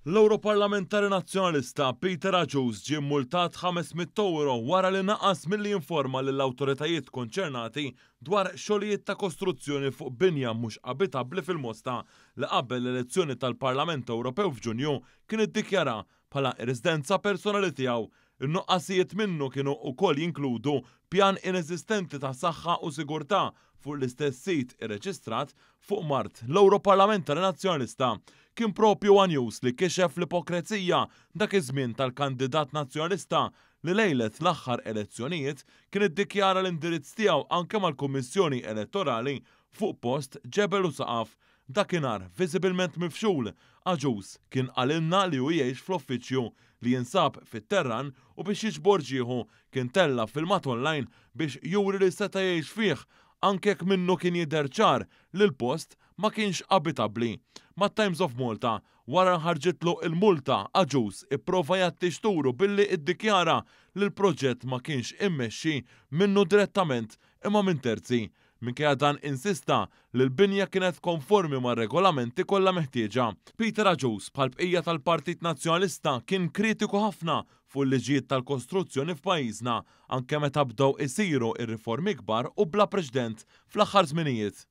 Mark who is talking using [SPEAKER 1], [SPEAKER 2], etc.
[SPEAKER 1] L-Ewroparlamentari Nazzjonalista Peter Agius ġie mmultat 500 ewro wara li naqas milli jinforma lill-awtoritajiet konċernati dwar xogħlijiet ta' kostruzzjoni fuq binja mhux abitabbli fil-Mosta li qabel l-elezzjoni tal-Parlament Ewropew f'Ġunju kien iddikjara bħala r-residenza personali tiegħu. In-nuqqasijiet minnu kienu wkoll jinkludu pjan ineżistenti ta' saħħa u sigurtà fuq l-istess sit irreġistrat fuq mart l-Ewroparlamentari Nazzjonalista. Kien proprju one News li kixef l-ipokrezija dak iż-żmien tal-kandidat Nazzjonalista li lejlet l-aħħar elezzjonijiet kien iddikjara l-indirizz tiegħu anke mal-Kummissjoni Elettorali fuq post ġebel u saqaf. Dakinhar, viżibilment mifxul, Agius kien qalilna li hu jgħix fl-uffiċċju li jinsab fit-terran u biex jiġbor ġieħu kien tella' filmat online biex juri li seta' jgħix fih anke jekk minnu kien jidher ċar li l-post ma kienx abitabbli. Mat-Times of Malta, wara li ħarġitlu l-multa, Agius ipprova jgħatti xturu billi iddikjara li l-proġett ma kienx immexxi minnu direttament imma minn terzi. Minkejja dan insista li l-binja kienet konformi mar-regolamenti kollha meħtieġa. Peter Agius, bħall-bqija tal-Partit Nazzjonalista, kien kritiku ħafna fuq il-liġijiet tal-kostruzzjoni f'pajjiżna, anke meta bdew isiru r-riformi kbar u bla preċedent fl-aħħar żminijiet.